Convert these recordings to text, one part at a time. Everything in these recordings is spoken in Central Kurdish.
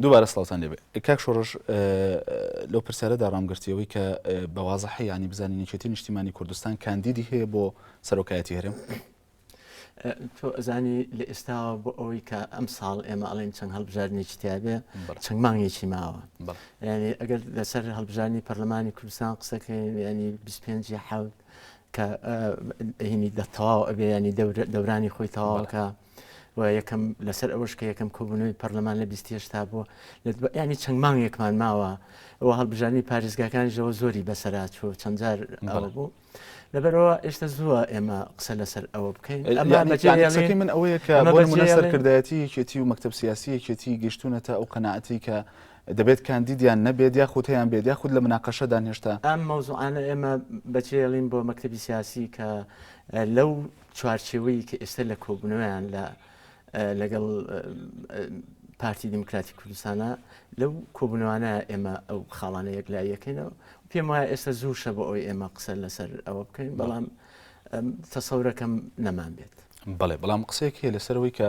دووبارە سڵاوتان لێبێ کاک شۆڕش لەو پرسیارەدا ڕامگرتی ئەوەی کە بە وازحی ینی بزانین یەکێتی نیشتیمانی کوردستان کاندیدی هەیە بۆ سەرۆکایەتی هەرێم؟ تۆ ئەزانی لە ئێستاوە بۆ ئەوەی کە ئەم ساڵ ئێمە ئەڵێن چەند هەڵبژاردنێکی تیاابێ چەند مانگێکی ماوە ینی ئەگەر لەسەر هەڵبژاردنی پەرلەمانی کوردستان قسەکەین ینی 25 حوت کە هینی دە تەواو ئەبێ ینی دەورانی خۆی تەواوکە و یەکەم لەسەر ئەوەش کە یەکەم کۆبوونەوەی پەرلەمان لە 28 بووە ینی چەند مانگێکمان ماوە و هەڵبژاردنی پارێزگاکانیشەوە زۆری بەسەرا چوو چەند جار ئەوە بوو. لەبەرئەوە ئێشتا زووە ئێمە قسە لەسەر ئەوە بکەین. ئەمە یانی بەجێ یانی هێڵین، قسەکەی من ئەوەیە کە ئەمە بۆ بەجێ نموونە هێڵین. سەرکردایەتی یەکێتی و مەکتەب سیاسی یەکێتی گەیشتوونەتە ئەو قەناعەتەی کە دەبێت کاندیدیان نەبێت یاخود هەیان بێت یاخود لە مناقەشەدان هێشتا. ئەم مەوزوعانە ئێمە بەجێ هێڵین بۆ مەکتەبی سیاسی کە لەو چوارچێوەی کە ئێستا لە کۆبوونەوەیان لە لەگەڵ پارتی دیموکراتی کوردستانە لەو کۆبوونەوانە ئێمە ئەو خاڵانە یەکلاییەکەینەوە پێم وایە ئێستا زووشە بۆ ئەوەی ئێمە قسە لەسەر ئەوە بکەین بەڵام تەسەورەکەم نەمان بێت. بەڵێ بەڵام قسەیەک هەیە لەسەرەوەی کە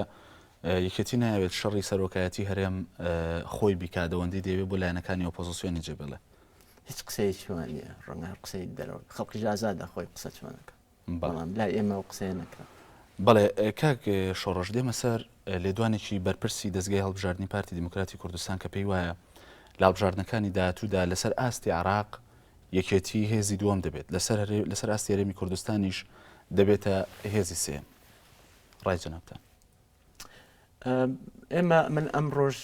یەکێتی نایەوێت شەڕی سەرۆکایەتی هەرێم خۆی بیکات ئەوەندەی دەیەوێت بۆ لایەنەکانی ئۆپۆزسیۆنی جێبێڵێ. هیچ قسەیەکی وا نییە ڕەنگە هەر قسەی دەرەوە خەڵکیش ئازادە خۆی قسە چۆنەکە. بەڵام لای ئێمە ئەو قسەیە نەکرا. بەڵێ کاک شۆڕش دێمە سەر لێدوانێکی بەرپرسی دەزگای هەڵبژاردنی پارتی دیموکراتی کوردستان کە پێی وایە لە هەڵبژاردنەکانی داهاتوودا لەسەر ئاستی عێراق یەکێتی هێزی دووەم دەبێت لەسەر لەسەر ئاستی هەرێمی کوردستانیش دەبێتە هێزی سێیەم. ڕای جەنابتان؟ ئێمە من ئەمڕۆژ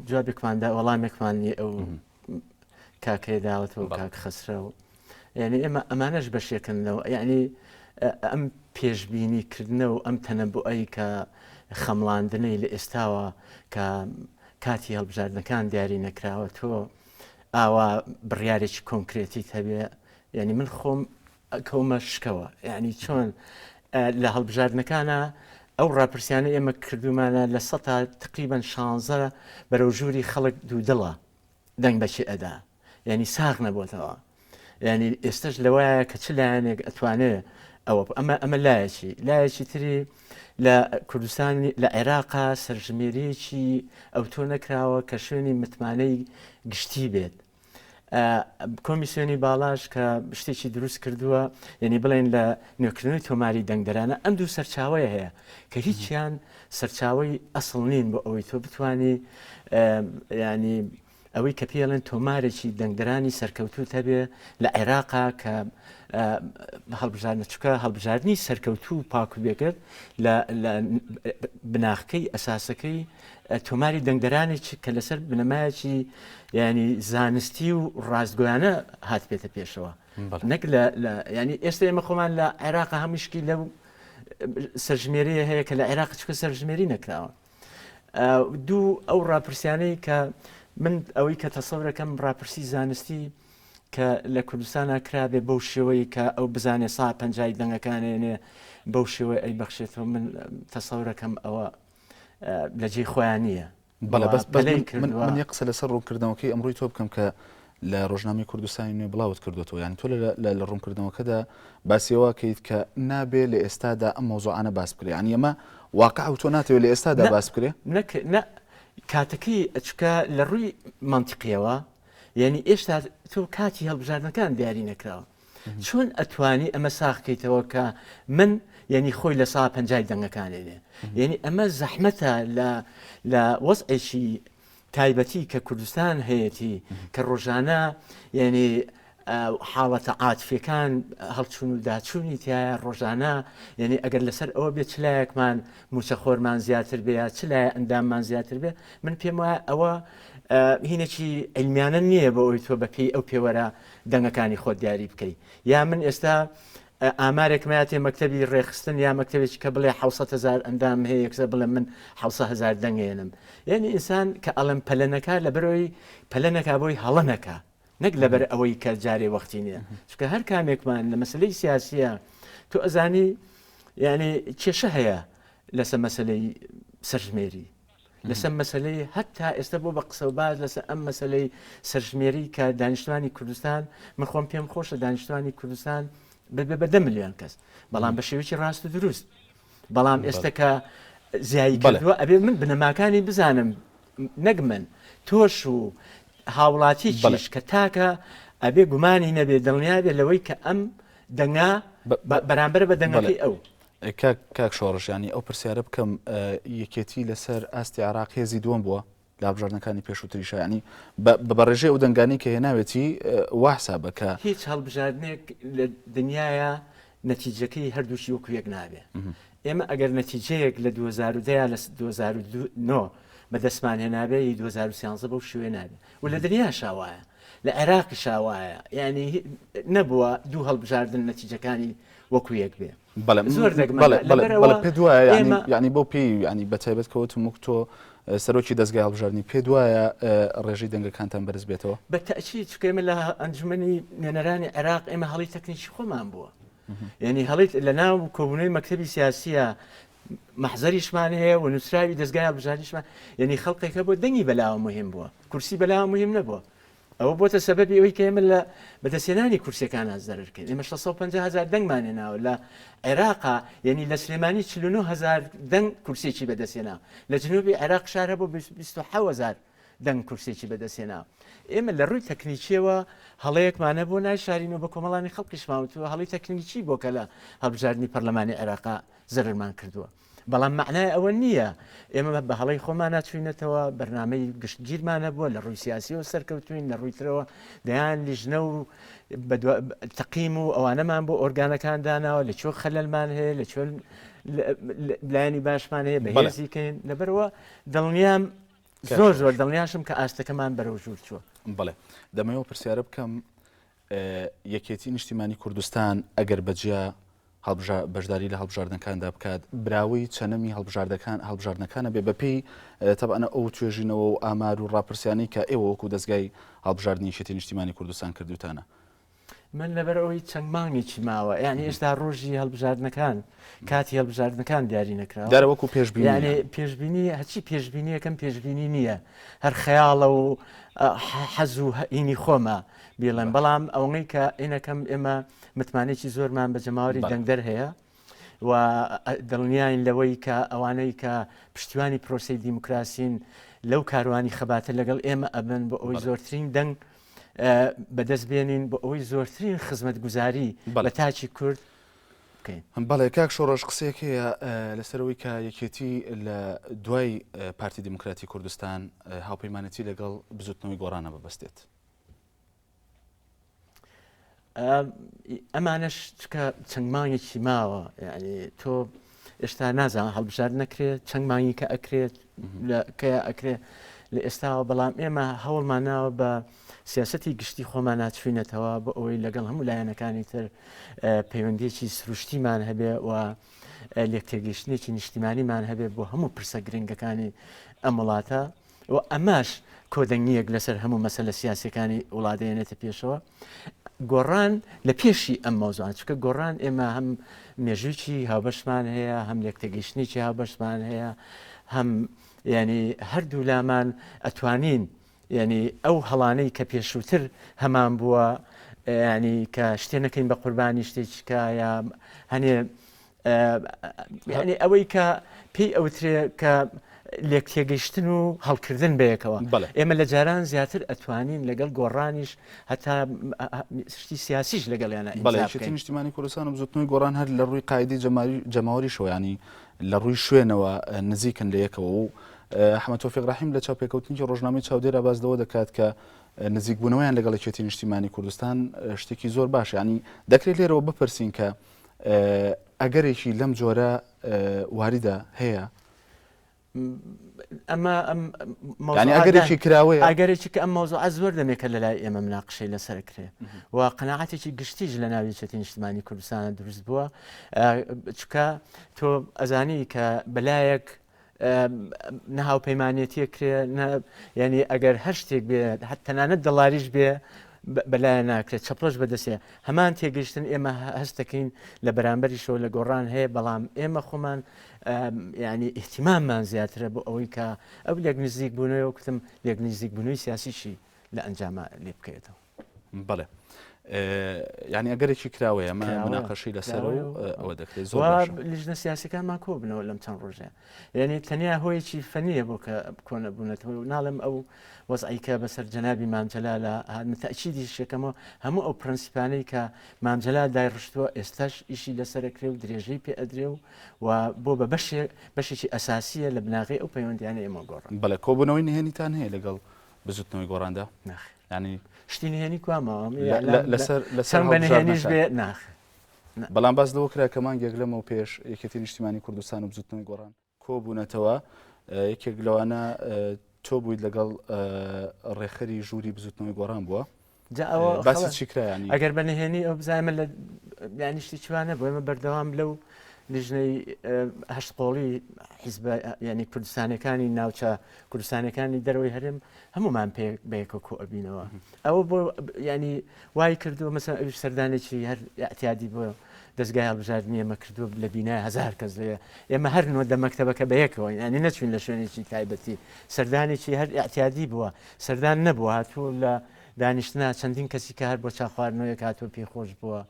جوابێکمان دا وەڵامێکمان ئەو کاکەی داوەتەوە کاک خەسرە و یعنی ئێمە ئەمانەش بەشێکن لەوە یعنی ئەم پێشببینی کردنە و ئەم تەنەبوئەی کە خەمڵاندنەی لە ئێستاوە کە کاتی هەڵبژاردنەکان دیاری نەکراوە تۆ ئاوا بڕیارێکی کۆنکرێتی هەبێ یعنی من خۆم ئەکەومە شکەوە یعنی چۆن لە هەڵبژاردنەکانە ئەو ڕاپرسیانە ئێمە کردومانە لە سەتا تقریبان شانزە بەرەو ژووری خەڵک دوودڵە دەنگ بەچی ئەدا یعنی ساغ نەبووتەوە یعنی ئێستش لەوایە کە چ لایەنێک ئەتوانێ ئەوە ئەمە ئەمە لایەکی لایەکی تری لە کوردستانی لە عێراقا سەرژمێریەکی ئەوتۆ نەکراوە کە شوێنی متمانەی گشتی بێت کۆمیسیۆنی باڵاش کە شتێکی دروست کردووە یعنی بڵێن لە نوێکردنەوەی تۆماری دەنگدەرانە ئەم دوو سەرچاوەیە هەیە کە هیچیان سەرچاوەی ئەسڵ نین بۆ ئەوەی تۆ بتانی ینی ئەوەی کە پێڵێن تۆمارێکی دەنگدرانی سەرکەوتوت هەبێ لە عێراقا کە هەڵبژاردنە چکە هەڵبژاردننی سەرکەوتوو پاک و بێگرت لە بناخکەی ئەساسەکەی تۆماری دەنگدەرانێک کە لەسەر بنەمایەکی ینی زانستی و ڕاستگۆیانە هاتبێتە پێشەوە نەک لە ینی ئێستا ئێمە خۆمان لە عێراق هەمشکی لەو سەرژمێریە هەیە کە لە عێراق چکە سەرژمێری نەکراوە دوو ئەو راپرسیانەی کە من ئەوەی کە تەسەورەکەم راپرسی زانستی کە لە کوردستانا کرابێ بەو شێوەی کە ئەو بزانێ سا پەنجای دەنگەکانێنێ بەو شێوەی ئەی بەخشێتەوە من تەسەورەکەم ئەوە لە جێی خۆیان نییە. بەڵێ بەس بەس من من یەک قسە لەسەر ڕوونکردنەوەکەی ئەمڕۆی تۆ بکەم کە لە ڕۆژنامەی کوردستانی نوێ بڵاوت کردوێتەوە یانی تۆ لە ڕوونکردنەوەکەدا باسی ئەوە کەیت کە نابێ لە ئێستادا ئەم مەوزوعانە باس بکرێ یانی ئەمە واقع و تۆ ناتەوێت لە ئێستادا باس بکرێ نەک نە کاتەکەی چکە لە ڕووی مەنتیقیەوە یعنی ئێشتا تۆ کاتی هەڵبژاردنەکان دیاری نەکراوە چۆن ئەتوانی ئەمە ساغ کەیتەوە کە من یعنی خۆی لە سا پەنجای دەنگەکانێنێ یعنی ئەمە زەحمەتە لە لە وەزعێکی تایبەتی کە کوردستان هەیەی کە ڕۆژانە یعنی حاڵەتە عاتفەکان هەڵچون و داچوونی تایە ڕۆژانە یعنی ئەگەر لەسەر ئەوە بێت چلایەکمان موچەخۆرمان زیاتر بێ یا چ لایە ئەنداممان زیاتر بێ من پێم وایە ئەوە هینێکی عیلمیانە نییە بۆ ئەوی تۆ بەپێی ئەو پێوەرە دەنگەکانی خۆت دیاری بکەی یا من ئێستا ئامارێکم هاتێ مەکتەبی ڕێکخستن یا مەکتەبێکی کە بڵێ 600 هزار ئەندام هەیە یەکسەر بڵێ من 600 هزار دەنگێنم یعنی ئینسان کە ئەڵم پەلە نەکا لەبەرەوەی پەلە نەکا بۆی هەڵە نەکا نەک لەبەر ئەوەی کە جارێ وەختی نییە چونکە هەر کامێکمان لە مەسلەی سیاسیە تۆ ئەزانی یعنی کێشە هەیە لەسەر مەسلەی سەرژمێری لەسەر مەسلەی هەتا ئێستا بۆ بە قسە و باز لەسەر ئەم مەسلەی سەرژمێری کە دانیشتوانی کوردستان من خۆم پێم خۆشە دانیشتوانی کوردستان ببێ بە دە ملیۆن کەس بەڵام بە شێوەیەکی ڕاست و دروست بەڵام ئێستا کە زیایی کردووە ئەبێ من بنەماکانی بزانم. نەک من تۆش و هاوڵاتیکیش کە تاکە ئەبێ گومانی نەبێ دڵنیا بێ لەوەی کە ئەم دەنگە بەرامبەرە بە دەنگەکەی ئەو. کاک کاک شۆڕش یانی ئەو پرسیارە بکەم یەکێتی لەسەر ئاستی عێراق هێزی دووەم بووە لە هەڵبژاردنەکانی پێشووتریشا یانی بە بەڕێژەی ئەو دەنگانەی کە هێناوێتی وا حسابە کە هیچ هەڵبژاردنێک لە دنیایا نەتیجەکەی هەردووکی وەکو یەک نابێ. ئێمە ئەگەر نەتیجەیەک لە 2010 یا لە 2009 بەدەستمان هێنابێ ی 2013 بەو شێوەیە نابێ و لە دنیاشا وایە لە عێراقیشا وایە یعنی نەبووە دوو هەڵبژاردن نەتیجەکانی وەکو یەک بێ. بەڵێ زۆر دەگمەنە. بەڵێ بەڵێ لەبەرئەوە بەڵێ پێت وایە یعنی ئێمە یعنی بەو پێی یعنی بە تایبەت کە وتم وەک تۆ سەرۆکی دەزگای هەڵبژاردنی پێت وایە ڕێژەی دەنگەکانتان بەرز بێتەوە؟ بە تەئکید چونکە ئێمە لە ئەنجومەنی نوێنەرانی عێراق ئێمە هەڵی تەکنیکی خۆمان بووە یعنی هەڵی لە ناو کۆبوونەوەی مەکتەبی سیاسیە مەحزەریشمان هەیە و نووسراوی دەزگای هەڵبژاردنیشمان یعنی خەڵقێکە بۆ دەنگی بەلاوە مهم بووە کورسی بەلاوە مهم نەبووە ئەوە بۆتە سەبەبی ئەوەی کە ئێمە لە بەدەستهێنانی کورسیەکانا زەرەر کەین. ئێمە 650 هەزار دەنگمان هێناوە لە عێراقا، یەنی لە سلێمانی 49 هەزار دەنگ کورسیەکی بەدەستهێنا، لە جنوبی عێراق شار هەبوو 27 هەزار دەنگ کورسیەکی بەدەستهێنا. ئێمە لە ڕووی تەکنیکیەوە هەڵەیەکمان هەبوو نایشارینەوە بە کۆمەڵانی خەڵکیشمان وتووە هەڵەی تەکنیکی بۆ کە لە هەڵبژاردنی پەرلەمانی عێراقا زەرەرمان کردووە. بەڵام مەعنای ئەوە نییە ئێمە بە هەڵەی خۆمانا چوینەتەوە، بەرنامەی گشتگیرمان هەبووە، لە ڕووی سیاسیەوە سەرکەوتوین، لە ڕووی ترەوە دەیان لیژنە و تەقیم و ئەوانەمان بۆ ئۆرگانەکان داناوە، لە کوێ خەلەلمان هەیە، لە کوێ لایەنی باشمان هەیە بەهێزی کەین، لەبەرئەوە دڵنیام زۆر زۆر دڵنیاشم کە ئاستەکەمان بەرەو ژوور چووە. بەڵێ دەمەوێت پرسیارە بکەم یەکێتی نیشتیمانی کوردستان ئەگەر بەجیا بەشداری لە هەڵبژاردنەکاندا بکات، براوەی چەنەمی هەڵبژاردەکان هەڵبژاردنەکانە بێ بەپێی تەبعەن ئەو توێژینەوە و ئامار و ڕاپرسیانەی کە ئێوە وەکو دەزگای هەڵبژاردنی یەکێتی نیشتیمانی کوردستان کردوتانە. من لەبەر ئەوەی چەند مانگێکی ماوە یعنی ئێستا ڕۆژی هەڵبژاردنەکان کاتی هەڵبژاردنەکان دیاری نەکراوە دیارە وەکو پێشبینی یعنی پێشبینی هەرچی پێشبینیەکەم پێشبینی نییە هەر خەیاڵە و حەز و هینی خۆمە بیڵێم بەڵام ئەوەی کە ئینەکەم ئێمە متمانەیەکی زۆرمان بە جەماوەری دەنگدەر هەیە و دڵنیاین لەوەی کە ئەوانەی کە پشتیوانی پرۆسەی دیموکراسین لەو کاروانی خەباتە لەگەڵ ئێمە ئەبن بۆ ئەوەی زۆرترین دەنگ بەدەست بێنین بۆ ئەوەی زۆرترین خزمەتگوزاری بە تاکی کورد بکەین. بەڵێ کاک شۆڕش قسەیەک هەیە لەسەر ئەوەی کە یەکێتی لە دوای پارتی دیموکراتی کوردستان هاوپەیمانێتی لەگەڵ بزوتنەوەی گۆڕانە ببەستێت. ئەمانەش چکە چەند مانگێکی ماوە یعنی تۆ ئێستا نازان هەڵبژار نەکرێت چەند مانگی کە ئەکرێت کە ئەکرێت لە ئێستاوە بەڵام ئێمە هەوڵمان ناوە بە سیاستی گشتی خۆمان ناچوینەتەوە بۆ ئەوەی لەگەڵ هەموو لایەنەکانی تر پەیوەندیەکی سروشتیمان هەبێ و لێکتێگەیشتنێکی نیشتیمانیمان هەبێ بۆ هەموو پرسە گرنگەکانی ئەم وڵاتە. و ئەمەش کۆدەنگییەک لەسەر هەموو مەسەلە سیاسیەکانی وڵات دەێنێتە پێشەوە. گۆڕان لە پێشی ئەم مەوزوعە، چونکە گۆڕان ئێمە هەم مێژوویی هاوبەشمان هەیە، هەم لێکتێگەیشتنێکی هاوبەشمان هەیە، هەم یعنی هەردوو لامان ئەتوانین یعنی ئەو هەڵانەی کە پێشووتر هەمان بووە یعنی کە شتێ نەکەین بە قوربانی شتێکیکە یا هەنێ یعنی ئەوەی کە پێی ئەوترێ کە لێکتێگەیشتن و هەڵکردن بەیەکەوە ئێمە لە جاران زیاتر ئەتوانین لەگەڵ گۆڕانیش هەتا شتی سیاسیش لەگەڵیانە بەڵێ نیشتیمانی کوردستان و بزوتنەوەی گۆڕان هەر لە ڕووی قاعدەی جەماوەریشەوە ینی لە ڕووی شوێنەوە نزیکن لە یەکەوە و حەمە تۆفیق ڕەحیم لە چاوپێکەوتنی ڕۆژنامەی چاودێرا باس لەوە دەکات کە نزیکبوونەوەیان لەگەڵ یەکێتی نیشتیمانی کوردستان شتێکی زۆر باش ینی دەکرێت لێرەوە بپرسین کە ئەگەرێکی لەم جۆرە واریدە هەیە؟ ئەمە ئەم یانی ئەگەرێکی کراوەیە؟ ئەگەرێکی کە ئەم مەوزوعە زۆر دەمێکە لە لای ئێمە مناقشەی لەسەر کرێ و قەناعەتێکی گشتیش لە ناو یەکێتی نیشتمانی کوردستانە دروست بووە چکە تۆ ئەزانی کە بەلایەک نە هاوپەیمانێتیە کرێ نە یعنی ئەگەر هەر شتێک بێ هەر تەنانەت دەڵاریش بێ بەلایە ناکرێت چەپڵەش بەدەسێ هەمان تێگەیشتن ئێمە هەست دەکەین لە بەرامبەریشەوە لە گۆڕان هەیە بەڵام ئێمە خۆمان ینی احتیماممان زیاترە بۆ ئەوەی کە ئەو لێک نزیک بوونەوە کوتم لێک نزیک بوونەوەی سیاسیشی لە ئەنجامە لێ بکەوێتەوە. بەڵێ. یانی ئەگەرێکی کراوەیە ئەمە مناقەشەی لەسەر و ئەوە دەکرێت زۆر باشە. لیژنە سیاسەکانمان کۆ بنەوە لەم چەند ڕۆژە یعنی تەنیا هۆیەکی فەنیە بۆ کە کۆنەبوونەتەوە و ناڵێم ئەو وەزعی کە بەسەر جەنابی مام جەلالە هات من تەئکیدیش یەکەمەوە هەموو ئەو پرەنسیپانەی کە مام جەلال دایڕشتووە ئێستاش ئیشی لەسەرەکرێ و درێژەی پێ ئەدرێ و و بۆ بە بەشێ بەشێکی ئەساسیە لە بناغەی ئەو پەیوەندیانەی ئێمە گۆڕان. بەڵێ کۆبوونەوەی نهێنیتان هەیە لەگەڵ بزوتنەوەی گۆڕاندا؟ ناخێر. یانی شتی نهێنی کوا ماوە؟ لەسەر لەسەر بە نهێنیش بێ ناخێر. بەڵام باس لەوە کرا کە مانگێک لەمەو پێش یەکێتی نیشتیمانی کوردستان و بزوتنەوەی گۆڕان کۆبوونەتەوە یەکێک لەوانە تۆ بوویت لەگەڵ ڕێکخەری ژووری بزوتنەوەی گۆڕان بووە جا ئەوە باسی چی کرا یانی ئەگەر بە نهێنی ئەو بزانە من لە یانی شتی چوانە بۆ ئێمە بەردەوام لەو لیژنەی هەشت قۆڵی حیزب ینی کوردستانەکانی ناوچە کوردستانەکانی دەرەوەی هەرێم هەمومان پێ بەیەکە کۆ ئەبینەوە ئەوە بۆ ینی وای کردو مەسەن ئەویش سەردانێکی هەر اعتیادی بۆ دەزگای هەڵبژاردنی ئێمە کردووە لە بینای هەزار کەس لێ ئێمە هەر نۆدە مەکتەبەکە بەیەکەوە ینی نەچوین لە شوێنێکی تایبەتی سەردانێکی هەر اعتیادی بووە سەردان نەبووە هاتوو لە دانیشتنا چەندین کەسی کە هەر بۆ چا خواردنەوەیەک هاتووە پێی خۆش بووە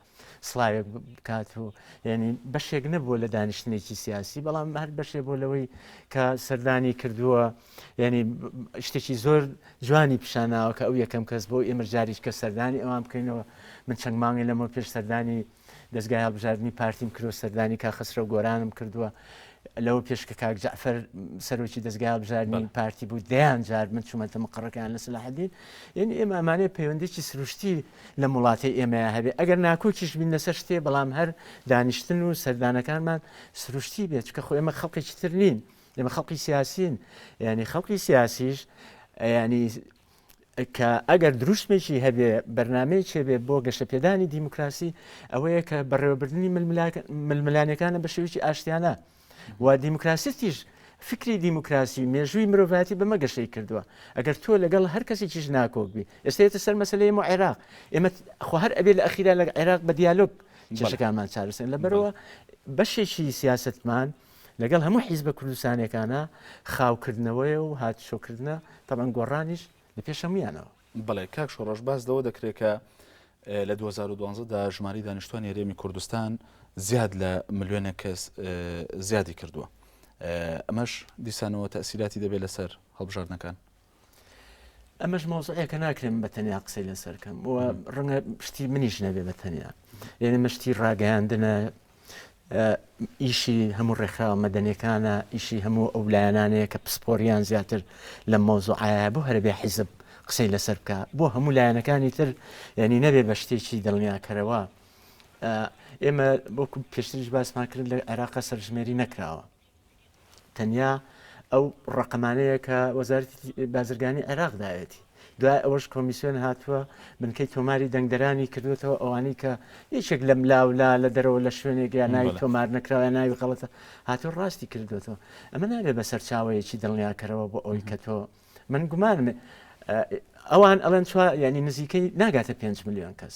سڵاوێک بکات و یعنی بەشێک نەبووە لە دانیشتنێکی سیاسی بەڵام هەر بەشێ بۆ لەوەی کە سەردانی کردووە یعنی شتێکی زۆر جوانی پیشاناوە کە ئەو یەکەم کەس بۆ ئێمە جاریش کە سەردانی ئەوان بکەینەوە من چەند مانگی لەمە پێش سەردانی دەزگای هەڵبژاردنی پارتیم کردووە، سەردانی کاک خەسرەو گۆرانم کردووە، لەوە پێش کە کاک جەعفەر سەرۆکی دەزگای هەڵبژاردنی پارتی بوو دەیان جار من چوومەتە مقەڕەکەیان لە سەلاحەدین. یعنی ئێمە ئەمانەیە پەیوەندێکی سروشتی لەم وڵاتەی ئێمەیا هەبێ، ئەگەر ناکۆکیش بین لەسەر شتێ بەڵام هەر دانیشتن و سەردانەکانمان سروشتی بێت، چونکە خۆ ئێمە خەڵکێکی تر نین، ئێمە خەڵکی سیاسین، یعنی خەڵکی سیاسیش یعنی کە ئەگەر دروشمێکی هەبێ، بەرنامەیەکی هەبێ بۆ گەشەپێدانی دیموکراسی، ئەوەیە کە بەڕێوەبردنی ململانێکانە بە شێوەیەکی ئاشتیانە و دیموکراسیتیش فکری دیموکراسی مێژووی مرۆڤایەتی بەمە گەشەی کردووە. ئەگەر تۆ لەگەڵ هەر کەسێکیش ناکۆک بی، ئێستا یەتە سەر مەسەلەی ئێمە و عێراق، ئێمە خۆ هەر ئەبێ لە ئەخیرا لە عێراق بە دیالۆگ کێشەکانمان چارەسەر. لەبەرئەوە بەشێکی سیاسەتمان لەگەڵ هەموو حیزبە کوردستانیەکانا خاوکردنەوەیە و هاتوچۆکردنە، تەبعەن گۆڕانیش لە پێش هەموویانەوە. بەڵێ کاک شۆڕش باس لەوە دەکرێت کە لە 2012 دا ژمارەی دانیشتوانی هەرێمی کوردستان زیاد لە ملیۆنێک کەس زیادی کردووە ئەمەش دیسانەوە تەسیراتی دەبێت لەسەر هەڵبژاردنەکان. ئەمەش مەوزوعێکە ناکرێت من بە تەنیا قسەی لەسەر کەم و ڕەنگە شتی منیش نەبێ بە تەنیا یعنی مشتی ڕاگەیاندنە ئیشی هەموو ڕێکخراوە مەدەنیەکانە، ئیشی هەموو ئەو لایەنانەیە کە پسپۆریان زیاتر لەم مەوزوعایە، بۆ هەرەبێ حیزب قسەی لەسەر بکا، بۆ هەموو لایەنەکانی تر یعنی نەبێ بە شتێکی دڵنیاکەرەوە. ئێمە وەکو پێشتریش باسمان کرد لە عێراقا سەرژمێری نەکراوە. تەنیا ئەو ڕەقەمانەیە کە وەزارەتی بازرگانی عێراق داوێتی. دوای ئەوەش کۆمیسیۆن هاتووە بنکەی تۆماری دەنگدەرانی کردوێتەوە ئەوانەی کە یەکێک لەم لاولا لە دەرەوە لە شوێنێک یا ناوی تۆمار نەکراوە یا ناوی غەڵەتە هاتووە ڕاستی کردوێتەوە. ئەمە نابێ بە سەرچاوەیەکی دڵنیاکەرەوە بۆ ئەوەی کە تۆ من گومانم ئەوان ئەڵێن چوار ینی نزیکەی ناگاتە 5 ملیۆن کەس.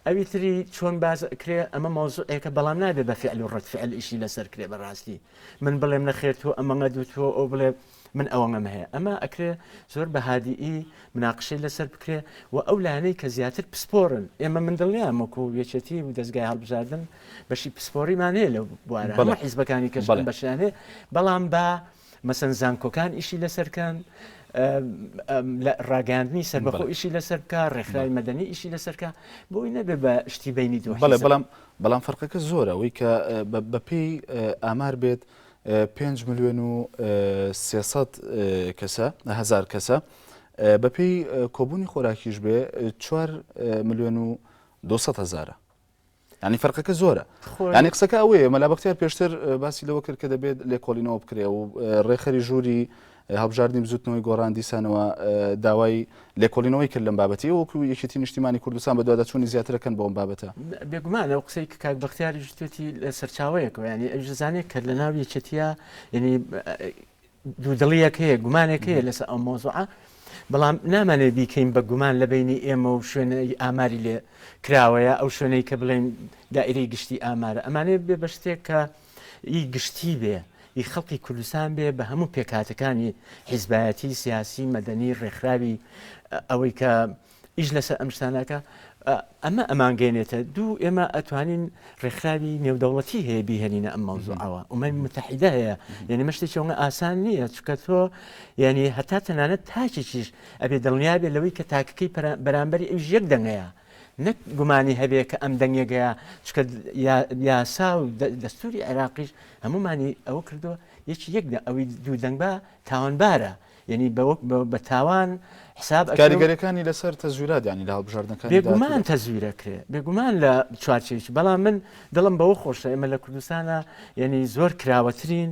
ئەوی تری چۆن باس ئەکرێ ئەمە مەوزوعێکە بەڵام نابێ بە فعل و ڕەد فعل ئیشی لەسەر کرێ بەڕاستی من بڵێم نەخێر تۆ ئەمەنگە دوو تۆ ئەو بڵێ من ئەوەنگەم هەیە ئەمە ئەکرێ زۆر بە هادیئی مناقشەی لەسەر بکرێ و ئەو لایەنەی کە زیاتر پسپۆرن ئێمە من دڵنیام وەکو یەکێتی و دەزگای هەڵبژاردن بەشی پسپۆریمان هەیە لەو بوارە هەموو حیزبەکانی کەش ئەم بەشیان هەیە بەڵام بە مەسەن زانکۆکان ئیشی لەسەر کەن، ڕاگەیاندنی سەربەخۆ ئیشی لەسەر بکە، ڕێکخراوی مەدەنی ئیشی لەسەر کە، بۆی نەبێ بە شتی بەینی دوو بەڵێ بەڵام بەڵام فەرقەکە زۆرە ئەوەی کە بەپێی ئامار بێت 5 ملیۆن و 300 کەسە هزار کەسە بەپێی کۆبوونی خۆراکیش بێ 4 ملیۆن و 200 هزارە. یانی فەرقەکە زۆرە یانی قسەکە ئەوەیە مەلا بەختیار پێشتر باسی لەوە کرد کە دەبێت لێکۆڵینەوە بکرێ و ڕێکخەری ژووری هەڵبژاردنی بزوتنەوەی گۆڕان دیسانەوە داوای لێکۆڵینەوەی کرد لەم بابەتی وەکو یەکێتی نیشتیمانی کوردستان بەدواداچوونی زیاترەکەن بۆ ئەم بابەتە. بێگومان ئەو قسەی کە کاک بەختیاریش وتوێتی لە سەرچاوەیەکەوە یانی ئەویش دەزانێت کە لەناو یەکێتیە یانی دوودڵیەک هەیە گومانێک هەیە لەسەر ئەو مەوزوعە بەڵام نامانێت بیکەین بە گومان لە بینی ئێمە و شوێنەی ئاماری لێ کراوەیە ئەو شوێنەی کە بڵێن دائرەی گشتی ئامارە ئەمانەیە بێ بە شتێک کە ئی گشتی بێ ئی خەڵکی کوردستان بێ بە هەموو پێکهاتەکانی حیزبایەتی سیاسی مەدەنی ڕێکخراوی ئەوەی کە ئیش لەسەر ئەم شتانەکە. ئەمە ئەمانگەێنێتە دوو ئێمە ئەتوانین ڕێکخراوی نێودەوڵەتی هەیە بیهێنینە ئەم مەوزوعەوە ئومەمی متحیدە هەیە یعنی مە شتێکی ئەوەنە ئاسان نییە چونکە تۆ یعنی هەتا تەنانەت تاکێکیش ئەبێ دڵنیا بێ لەوەی کە تاکەکەی بەرامبەری ئەویش یەک دەنگەیە نەک گومانی هەبێ کە ئەم دەنگێگەیە چونکە یاسا و دەستوری عێراقیش هەمومانی ئەوە کردووە یەکی یەک ئەوی دوو دەنگ بە تاوانبارە یەنی بە وەک بە تاوان حساب ئەکرێ و. کاریگەریەکانی لەسەر تەزویرات یانی لە هەڵبژاردنەکانی بێگومان داهاتوودا. تەزویر ئەکرێ بێگومان لە چوارچێوەیەکی بەڵام من دڵم بەوە خۆشە ئێمە لە کوردستانا یەنی زۆر کراوەترین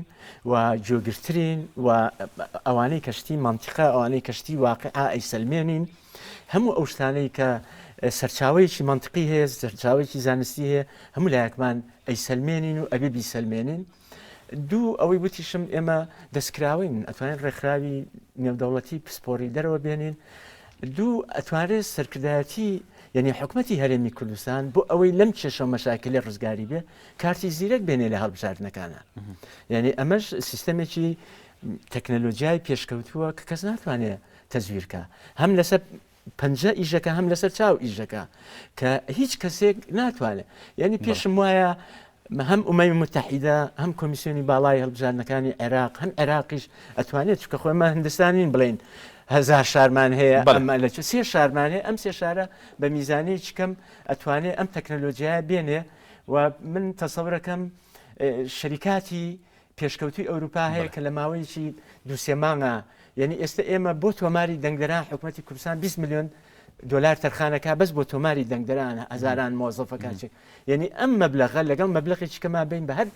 و گوێگرترین و ئەوانەی کە شتی مەنتیقە ئەوانەی کە شتی واقیعە ئەیسەلمێنین هەموو ئەو شتانەی کە سەرچاوەیەکی مەنتیقی هەیە سەرچاوەیەکی زانستی هەیە هەموو لایەکمان ئەیسەلمێنین و ئەبێ بیسەلمێنین. دوو، ئەوەی وتیشم ئێمە دەستکراوەین، ئەتوانین ڕێکخراوی نێودەوڵەتی پسپۆڕی دەرەوە بێنین. دوو، ئەتوانرێت سەرکردایەتی یعنی حکومەتی هەرێمی کوردستان بۆ ئەوەی لەم کێشە و مەشاکلە ڕزگاری بێ کارتی زیرەک بێنێ لە هەڵبژاردنەکانە. یعنی ئەمەش سیستەمێکی تەکنەلۆجیای پێشکەوتووە کە کەس ناتوانێت تەزویرکە هەم لەسەر پەنجە ئیشەکە هەم لەسەر چاو ئیشەکە کە هیچ کەسێک ناتوانێت یعنی پێشم وایە هەم ئومەمی متحیدە هەم کۆمیسیۆنی باڵای هەڵبژاردنەکانی عێراق هەم عێراقیش ئەتوانێت چکە خۆی مە هندستانین بڵین هەزار شارمان هەیە ئەمە لە سێ شارمان هەیە ئەم سێ شارە بە میزانەیەکی کەم ئەتوانێت ئەم تەکنەلۆژیای بێنێ و من تەسەورەکەم شەریکاتی پێشکەوتوی ئەوروپا هەیە کە لە ماوەیەکی دوو سێ مانگا یعنی ئێستا ئێمە بۆ تۆماری دەنگدەران حکومەتی کوردستان 20 میلیۆن دلار تەرخانەکە بەس بۆ تۆماری دەنگدەران هەزاران مۆزەفەکان چێک یعنی ئەم مەبلەغە لەگەڵ مەبلەغێکی کەما بین بە هەر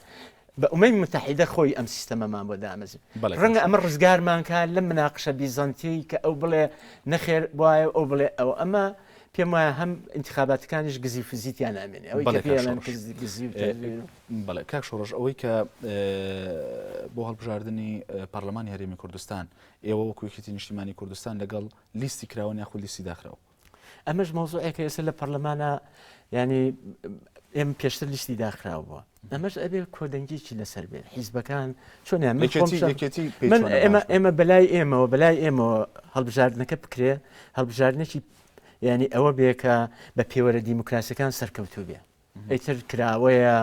بە ئومەی متحیدە خۆی ئەم سیستەمەمان بۆ دامەزر ڕەنگە ئەمە ڕزگارمان کا لەم مناقشە بیزەنتیەی کە ئەو بڵێ نەخێر وایە ئەو بڵێ ئەو ئەمە پێم وایە هەم انتخاباتەکانیش گزی فزیتیان نامێنێ ئەوەی کە پێیان گزی بەڵێ کاک شۆڕش ئەوەی کە بۆ هەڵبژاردنی پەرلەمانی هەرێمی کوردستان ئێوە وەکو یەکێتی نیشتیمانی کوردستان لەگەڵ لیستی کراوەن یاخود لیستی داخراو؟ ئەمەش مەوزوعێکە ئێستا لە پەرلەمانە ینی ئێم پێشتر لیستی داخراو بووە ئەمەش ئەبێ کۆدەنگیی لەسەر بێت حیزبەکان چۆنیان من ئێمە ئێمە بەلای ئێمەوە بەلای ئێمەوە هەڵبژاردنەکە بکرێ هەڵبژاردنێکی ینی ئەوە بێ کە بە پێوەرە دیموکراسیەکان سەرکەوتوو بێ ئیتر کراوەیە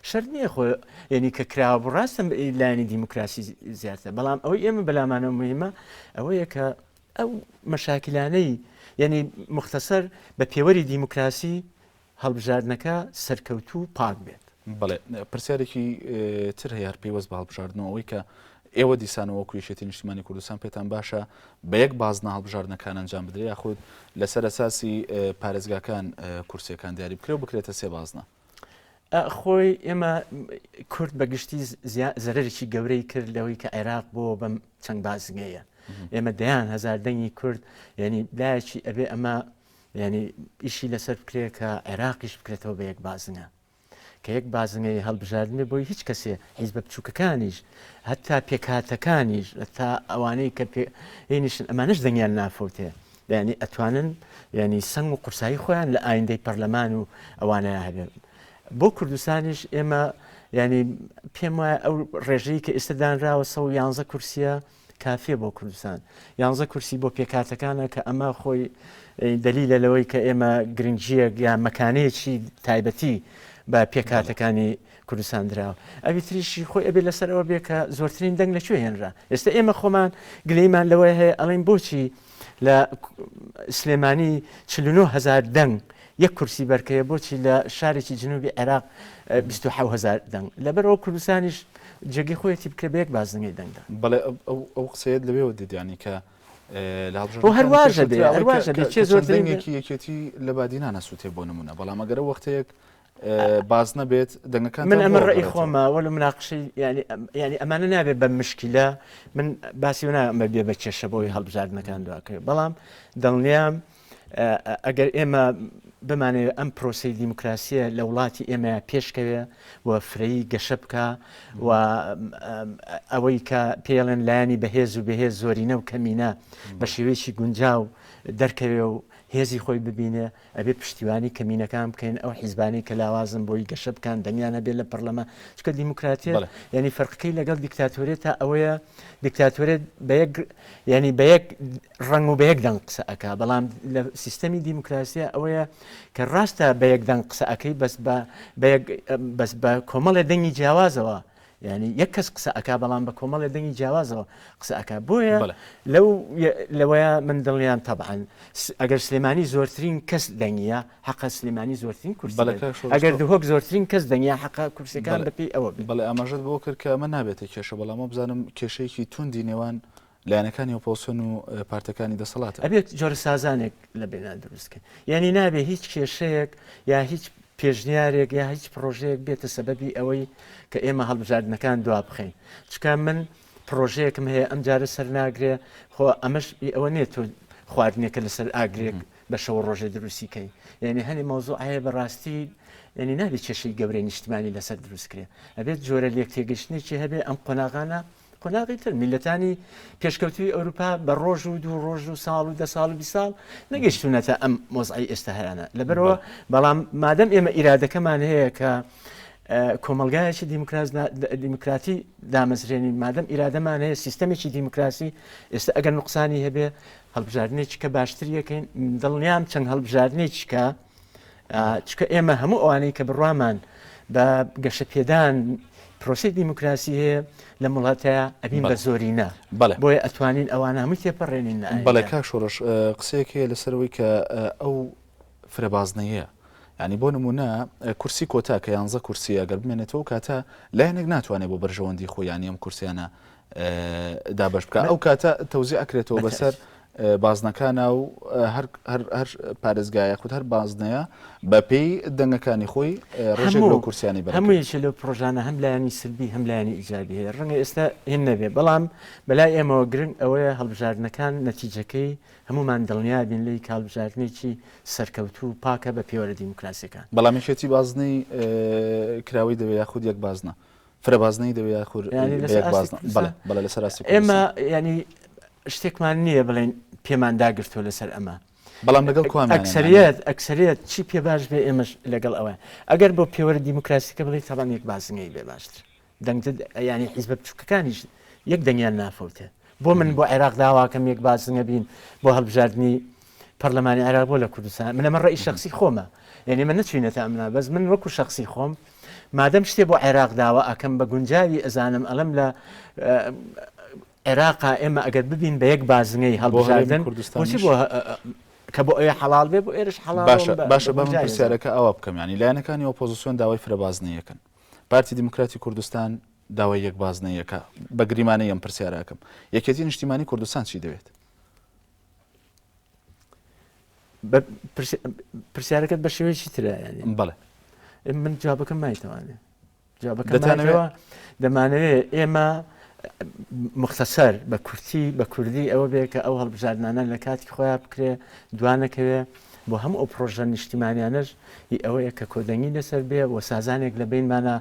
شەرت نییە خۆ یعنی کە کراوە بوو ڕاستە لایەنی دیموکراسی زیاتر بەڵام ئەوەی ئێمە بەلامانەوە مهمە ئەوەیە کە ئەو مەشاکلانەی یعنی مختصر بە پێوەری دیموکراسی هەڵبژاردنەکە سەرکەوتوو پاک بێت. بەڵێ پرسیارێکی تر هەیە هەر پەیوەست بە هەڵبژاردنەوە ئەوەی کە ئێوە دیسانەوە وەکو یەکێتی نیشتیمانی کوردستان پێتان باشە بە یەک بازنە هەڵبژاردنەکان ئەنجام بدرێ یاخود لەسەر ئەساسی پارێزگاکان کورسیەکان دیاری بکرێ و بکرێتە سێ بازنە؟ خۆی ئێمە کورد بە گشتی زەرەرێکی گەورەی کرد لەوەی کە عێراق بۆ بەم چەند بازنەیە ئێمە دەیان هەزار دەنگی کورد یعنی لایەکی ئەبێ ئەمە یعنی ئیشی لەسەر بکرێ کە عێراقیش بکرێتەوە بە یەک بازنە کە یەک بازنەی هەڵبژاردن بێ بۆی هیچ کەسێ حیزبە بچووکەکانیش هەتا پێکهاتەکانیش هەتا ئەوانەی کە پێ هینیشن ئەمانەش دەنگیان نافەوتێ یعنی ئەتوانن یعنی سەنگ و قورسایی خۆیان لە ئایندەی پەرلەمان و ئەوانەیە هەبێ بۆ کوردستانیش ئێمە یعنی پێم وایە ئەو ڕێژەی کە ئێستا دانراوە 111 کورسیە کافیە بۆ کوردستان یانزە کورسی بۆ پێکهاتەکانە کە ئەمە خۆی دەلیلە لەوەی کە ئێمە گرنگیەک یا مەکانەیەکی تایبەتی بە پێکهاتەکانی کوردستان دراوە ئەوی تریشی خۆی ئەبێ لەسەرەوە بێ کە زۆرترین دەنگ لە کوێ هێنرا ئێستا ئێمە خۆمان گلەیمان لەوەی هەیە ئەڵێن بۆچی لە سلێمانی 49 هزار دەنگ یەک کورسی بەرکەیە بۆچی لە شارێکی جنوبی عێراق 27 هزار دەنگ لەبەرەوە کوردستانیش جێگەی خۆیەتی بکرێ بە یەک بازنەی دەنگدان. بەڵێ ئەو قسەیەت لەوێوە دێت یانی کە لە هەڵبژاردنەکانی هەر واژە بێ هەر واژە بێ چێ زۆرترین دەنگێکی یەکێتی لە بادینان ئەسووتێ بۆ نموونە بەڵام ئەگەر ئەو وەختەیەک باز نەبێت دەنگەکان من ئەمە ڕێی خۆمە وەلو مناقشەی یانی یانی ئەمانە نابێت بە مشکلە من باسی و نامە بێ بە کێشە بۆی هەڵبژاردنەکان دواکەوێت بەڵام دڵنیام ئەگەر ئێمە بمانەوێت ئەم پرۆسەی دیموکراسیە لە وڵاتی ئێمە پێشکەوێ و فرەیی گەشە بکا و ئەوەی کە پێڵێن لایەنی بەهێز و بەهێز زۆرینە و کەمینە بە شێوەیەکی گونجاو دەرکەوێ و هێزی خۆی ببینێ، ئەبێ پشتیوانی کەمینەکان بکەین، ئەو حیزبانەی کە لاوازن بۆی گەشە بکەن، دەنگیان هەبێ لە پەرلەمان، چونکە دیموکراتیەت یانی فەرقەکەی لەگەڵ دیکتاتۆریەتا ئەوەیە دیکتاتۆریەت بە یەک یانی بە یەک ڕەنگ و بە یەک دەنگ قسە ئەکا، بەڵام لە سیستەمی دیموکراسیە ئەوەیە کە ڕاستە بە یەک دەنگ قسە ئەکەی بەس بە بە یەک بەس بە کۆمەڵێ دەنگی جیاوازەوە یانی یەک کەس قسە ئەکا بەڵام بە کۆمەڵێ دەنگی جیاوازەوە قسە ئەکا بۆیە لەو لەوەیە من دڵنیام تەبعەن ئەگەر سلێمانی زۆرترین کەس دەنگیە حەقە سلێمانی زۆرترین کورسی ئەگەر دهۆک زۆرترین کەس دەنگیە حەقە کورسەکان بەپێی ئەوە بێ. بەڵێ ئاماژەت بەوە کرد کە ئەمە نابێتە کێشە بەڵام وابزانم کێشەیەکی توندی نێوان لایەنەکانی ئۆپۆزسیۆن و پارتەکانی دەسەڵاتە. ئەبێت جۆرە سازانێک لە بەینان دروست کەین یانی نابێ هیچ کێشەیەک یا هیچ پێشنیارێک یا هیچ پڕۆژەیەک بێتە سەبەبی ئەوەی کە ئێمە هەڵبژاردنەکان دوا بخەین چکە من پڕۆژەیەکم هەیە ئەم جارە سەر ناگرێ خۆ ئەمەش ئەوە نییە تۆ خواردنێکە لەسەر ئاگرێک بە شەو ڕۆژێ دروستی کەی یعنی هەنێ مەوزوع هەیە بەڕاستی یعنی نابێ کێشەی گەورەی نیشتمانی لەسەر دروست کرێ ئەبێت جۆرە لێک تێگەشتنێکی هەبێ ئەم قۆناغانە قۆناغی تر میللەتانی پێشکەوتووی ئەوروپا بە ڕۆژ و دوو ڕۆژ و ساڵ و دە ساڵ و 20 ساڵ نەگەیشتونەتە ئەم مۆزعی ئێستا هەیانە لەبەرەوە بەڵام مادەم ئێمە ئیرادەکەمان هەیە کە کۆمەلگایەکی دیموکراتی دامەزرێنین مادەم ئیرادەمان هەیە سیستەمێکی دیموکراسی ئێستا ئەگەر نقصانی هەبێ هەڵبژاردنێکی کە باشتر یەکەین دڵنیام چەند هەڵبژاردنێکی کە چونکە ئێمە هەموو ئەوانەی کە بڕوامان بە گەشەپێدان پرۆسەی دیموکراسی هەیە لە وڵاتەیە ئەبین بە زۆرینە بۆیە ئەتوانین ئەوانە هەمووی تێپەڕێنین بەڵێ کاک شۆڕش قسەیەک هەیە لەسەرەوەی کە ئەو فرەبازنەیە ینی بۆ نمونە کورسی کۆتا کە یانزە کورسی ئەگەر بمێنێتەوە کاتە لایەنێک ناتوانێت بۆ بەرژەوەندی خۆیانی ئەم کورسیانە دابش بکە ئەو کاتە تەوزی ئەکرێتەوە بەسەر بازنەکانە و هەر هەر پارێزگا یاخود هەر بازنەیە بەپێی دەنگەکانی خۆی ڕێژێک لەو کورسیانی بەرەکەن. هەموو یەکێ لەو پڕۆژانە هەم لایەنی سلبی هەم لایەنی ئیجابی هەیە، ڕەنگە ئێستا هین نەبێ، بەڵام بەلای ئێمەوە گرنگ ئەوەیە هەڵبژاردنەکان نەتیجەکەی هەموومان دڵنیا بین لێی کە هەڵبژاردنێکی سەرکەوتوو و پاکە بە پێوەرە دیموکراسیەکان. بەڵام یەکێتی بازنەی کراوەی دەوێ یاخود یەک بازنە؟ فرە بازنەی دەوێ یاخود یەک بازنە؟ بەڵێ بەڵێ لەسەر ئاستی کوردستان. ئێمە یانی شتێکمان نییە بڵێین پێمان داگرتووە لەسەر ئەمە. بەڵام لەگەڵ کوا میانەن؟ ئەکسەریەت ئەکسەریەت چی پێ باش بێ ئێمەش لەگەڵ ئەوە. ئەگەر بۆ پێوەرە دیموکراسیەکە بڵێی تەبعەن یەک بازنەی بێ باشتر. دەنگ یانی حیزبە بچووکەکانیش یەک دەنگیان نافەوتێ. بۆ من بۆ عێراق داواکەم یەک بازنە بین بۆ هەڵبژاردنی پەرلەمانی عێراق بۆ لە کوردستان من ئەمە ڕەئی شەخسی خۆمە یعنی من نەچوینەتە ئەمنا بەس من وەکو شەخسی خۆم مادەم شتێ بۆ عێراق داوا ئەکەم بە گونجاوی ئەزانم ئەڵم لە عێراقا ئێمە ئەگەر ببین بە یەک بازنەی هەڵبژاردن بۆچی بۆ کە بۆ ئەوێ حەڵاڵ بێ بۆ ئێرش حەڵاڵ باشە باشە بە من پرسیارەکە ئاوا بکەم ینی لایەنەکانی ئۆپۆزیسیۆن داوای فرە بازنەیەکەن پارتی دیموکراتی کوردستان داوای یەک بازنەیەکە بە گریمانەی ئەم پرسیارە ئەکەم یەکێتی نیشتیمانی کوردستان چی دەوێت؟ پرسیارەکەت بە شێوەیەکی ترە یانی بەڵێ من جوابەکەم مایتەوانێ جوابەکەم مایتەوە دەمانەوێ ئێمە مختصر بە کورتی بە کوردی ئەوە بێ کە ئەو هەڵبژاردنانە لە کاتی خۆیان بکرێ دوانەکەوێ بۆ هەموو ئەو پڕۆژە نیشتیمانیانەش هی ئەوەیە کە کۆدەنگی لەسەر بێ و سازانێک لە بەینمانا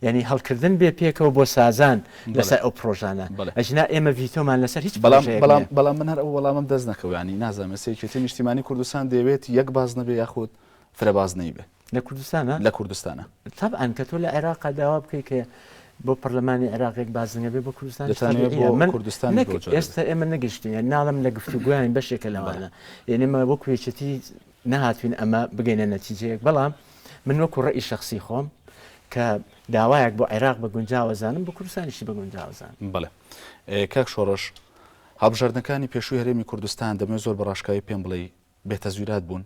یانی هەڵکردن بێ پێکەوە بۆ سازان لەسەر ئەو پڕۆژانە ئەگینا ئێمە ڤیتۆمان لەسەر هیچ بەڵام بەڵام بەڵام من هەر ئەو وەڵامم دەست نەکەوت یانی نازانم ئێستا یەکێتی نیشتیمانی کوردستان دەیەوێت یەک بازنە بێ یاخود فرە بازنەی بێ لە کوردستانە؟ لە کوردستانە. تەبعەن کە تۆ لە عێراقا داوا بکەی کە بۆ پەرلەمانی عێراق یەک بازنە بێ بۆ کوردستانیش دەتانەوێت تەبیعیە. بۆ من کوردستانیش نەک بەو جۆرە بێت. ئێستا ئێمە نەگەیشتوین یانی ناڵێم لە گفتوگۆیان بەشێکە لەوانە یانی ئێمە وەکو یەکێتی نەهاتوین ئەمە بگەینە نەتیجەیەک بەڵام من وەکو ڕەئی شەخسی خۆم کە داوایەک بۆ عێراق بە گونجاوە زانم بۆ کوردستانیشی بە گونجاوە زانم. بەڵێ کاک شۆڕش هەڵبژاردنەکانی پێشووی هەرێمی کوردستان دەمەوێت زۆر بە ڕاشکاوی پێم بڵێی بێ تەزویرات بوون؟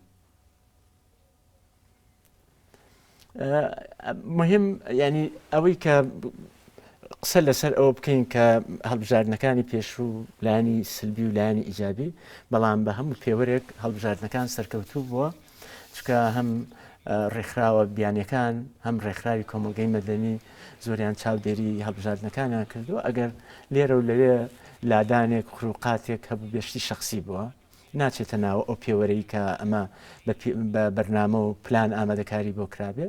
مهم ینی ئەوەی کە قسە لەسەر ئەوە بکەین کە هەڵبژاردنەکانی پێشوو لایەنی سلبی و لایەنی ئیجابی بەڵام بە هەموو پێوەرێک هەڵبژاردنەکان سەرکەوتوو بووە چکە هەم ڕێکخراوە بیانەکان هەم ڕێکخراوی کۆمەلگەی مەدەنی زۆریان چاودێری هەڵبژاردنەکانیان کردو ئەگەر لێرە و لەوێ لادانێک خروقاتێک هەبوو بێشتی شخصی بووە ناچێتە ناو ئەو پێوەرەی کە ئەمە بە بەرنامە و پلان ئامادەکاری بۆ کرابێ،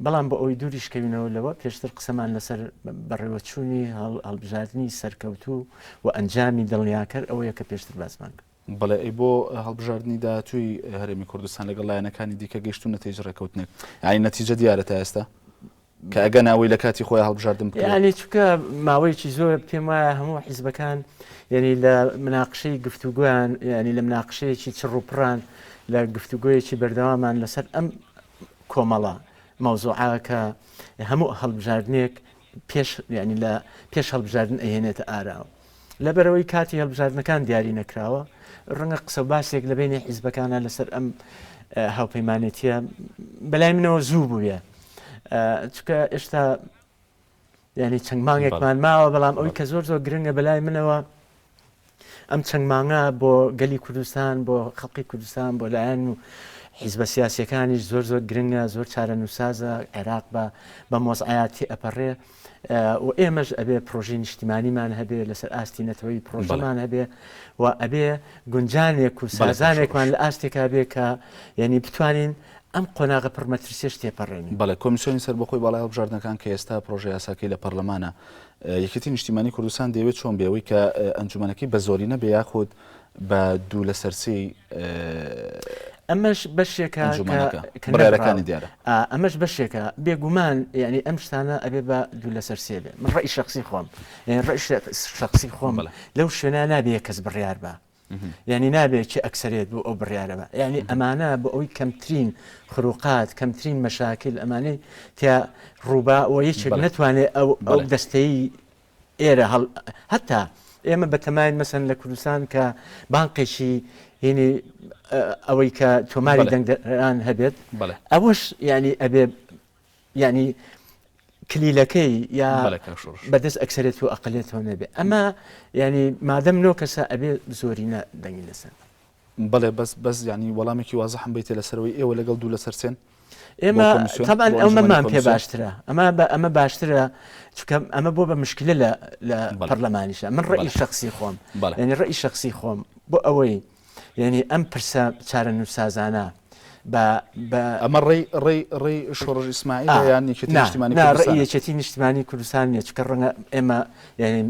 بەڵام بۆ ئەوەی دووریش کەوینەوە لەوە پێشتر قسەمان لەسەر بەڕێوەچوونی هەڵبژاردنی سەرکەوتوو و ئەنجامی دڵنیاکەر ئەوەیە کە پێشتر باسمان کرد. بەڵێ ئەی بۆ هەڵبژاردنی داهاتووی هەرێمی کوردستان لەگەڵ لایەنەکانی دیکە گەیشتوونەتە هیچ ڕێکەوتنێک؟ یانی نەتیجە دیارە تا ئێستا؟ کە ئەگەن ئەوەی لە کاتی خۆی هەڵبژاردن بکرێت؟ یانی چونکە ماوەیەکی زۆر پێم وایە هەموو حیزبەکان یعنی لە مناقشەی گفتوگۆیان یعنی لە مناقشەیەکی چڕ و پڕان لە گفتوگۆیەکی بەردەوامان لەسەر ئەم کۆمەڵە مەوزوعە کە هەموو هەڵبژاردنێک پێش یعنی لە پێش هەڵبژاردن ئەهێنێتە ئاراوە لەبەرئەوەی کاتی هەڵبژاردنەکان دیاری نەکراوە، ڕەنگە قسە و باسێک لە بەینی حیزبەکانا لەسەر ئەم هاوپەیمانێتیە بەلای منەوە زوو بووێ چونکە ئێشتا یعنی چەند مانگێکمان ماوە بەڵام ئەوی کە زۆر زۆر گرنگە بەلای منەوە ئەم چەند مانگە بۆ گەلی کوردستان بۆ خەڵقی کوردستان بۆ لایەن و حیزبە سیاسەکانیش زۆر زۆر گرنگە زۆر چارەنووسازە عێراق بە بە مۆزعاتی ئەپەڕێ و ئێمەش ئەبێ پرۆژەی نیشتیمانیمان هەبێ لەسەر ئاستی نەتەوەی پرۆژەمان هەبێ و ئەبێ گونجانێک و سازانێکمان لە ئاستێکا بێ کە یعنی بتوانین ئەم قۆناغە پڕمەترسیەش تێپەڕێنین. بەڵێ کۆمیسیۆنی سەربەخۆی باڵای هەڵبژاردنەکان کە ئێستا پرۆژە یاساکەی لە پەرلەمانە، یەکێتی نیشتیمانی کوردستان دەیەوێت چۆن بێ ئەوەی کە ئەنجومەنەکەی بە زۆرینە بێ یاخود بە دوو لەسەر سێی ئەمەش بەشێکە ئەنجومەنەکە کە بڕیارەکانی دیارە. ئەمەش بەشێکە بێگومان یعنی ئەم شتانە ئەبێ بە دوو لەسەر سێ بێ من ڕەئی شخصی خۆم یعنی ڕەئی شخصی خۆم لەو شوێنە نابێ یەک کەس بڕیار بە یعنی نابێ کێ ئەکسەرێت بۆ ئەو بڕیارە بە یعنی ئەمانە بۆ ئەوی کەمترین خروقات کەمترین مەشاکل ئەمانەی تیا ڕووبا و یەکێک نەتوانێت ئەو ئەو دەستەی ئێرە هەڵ هەتا ئێمە بەتەماین مەسەن لە کوردستان کە بانقێکی هینی ئەوەی کە تۆماری دەنگدەران هەبێت ئەوەش ینی ئەبێ ینی کلیلەکەی یا بەدەست ئەکسەرێت و ئەقلێتەوە نەبێ ئەمە ینی مادەم نۆ کەسە ئەبێ زۆرینە دەنگی لەسەر بەڵێ بەس بەس یانی وەڵامێکی وازحم بەیتێ لەسەرەوەی ئێوە لەگەڵ دوو لەسەر سێن؟ ئێمە تەبعەن ئەومەمان پێ باشترە ئەمە بە ئەمە باشترە چونکە ئەمە بۆ بە مشکلە لە لە پەرلەمانیشە من ڕئی شخصی خۆم یعنی ڕئی شخصی خۆم بۆ ئەوەی یعنی ئەم پرسە چارەنووسسازانە بە بە ئەمە ڕێی ڕێی ڕێی شۆڕش ئیسماعیل یان یەکێتی نیشتیمانی کوردستان یەکێتی نیشتیمانی کوردستان نیە چونکە ڕەنگە ئێمە یعنی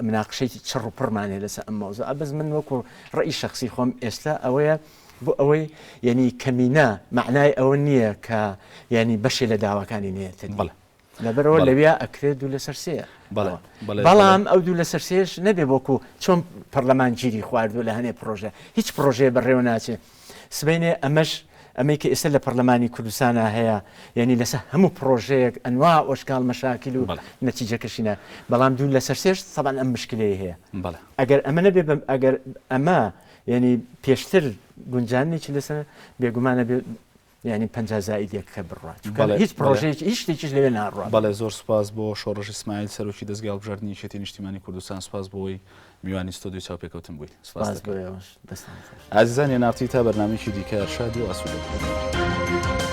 مناقشەی چڕ و پڕمان هەیە لەسەر ئەم مەوزوعە بەس من وەکو ڕئی شخصی خۆم ئێستا ئەوەیە بۆ ئەوەی یعنی کەمینە معنای ئەوە نییە کە یعنی بەشێ لە داواکانی نێتە بەڵێ لەبەرەوە لەویا ئەکرێت دوو لەسەر سێیە بەڵام ئەو دوو لەسەر سێش نەبێ وەکو چۆن پەرلەمان گیری خواردووە لە هەنێ پرۆژە هیچ پرۆژەیە بەڕێوە ناچێ سبینێ ئەمەش ئەمەی کە ئێستا لە پەرلەمانی کوردستانە هەیە یعنی لەسەر هەموو پرۆژەیەک ئەنوا ئۆشکال مەشاکل و نەتیجەکەشینە بەڵام دوو لەسەر سێش سەبان ئەم مشکلەی هەیە ئەگەر ئەمە نەبێ ئەگەر ئەمە یعنی پێشتر گونجانێکی لەسەر بێگومانە بێ یانی 50 زائید یەک کە بڕوا چونکە بەڵێ، هیچ بەڵێ. پڕۆژەیەکی هیچ شتێکیش لەوێ ناڕوا. بەڵێ زۆر سوپاس بۆ شۆڕش ئیسماعیل سەرۆکی دەزگای هەڵبژاردنی یەکێتی نیشتیمانی کوردستان سوپاس بۆ ئەوەی میوانی ستۆدیۆی چاوپێکەوتن بوویت سوپاس سوپاس بۆ دەکەین ئێوەش دەستان خۆش. ئازیزانی ئێن ئاڕ تی تا بەرنامەیەکی دیکە شاد و ئاسوودە بن.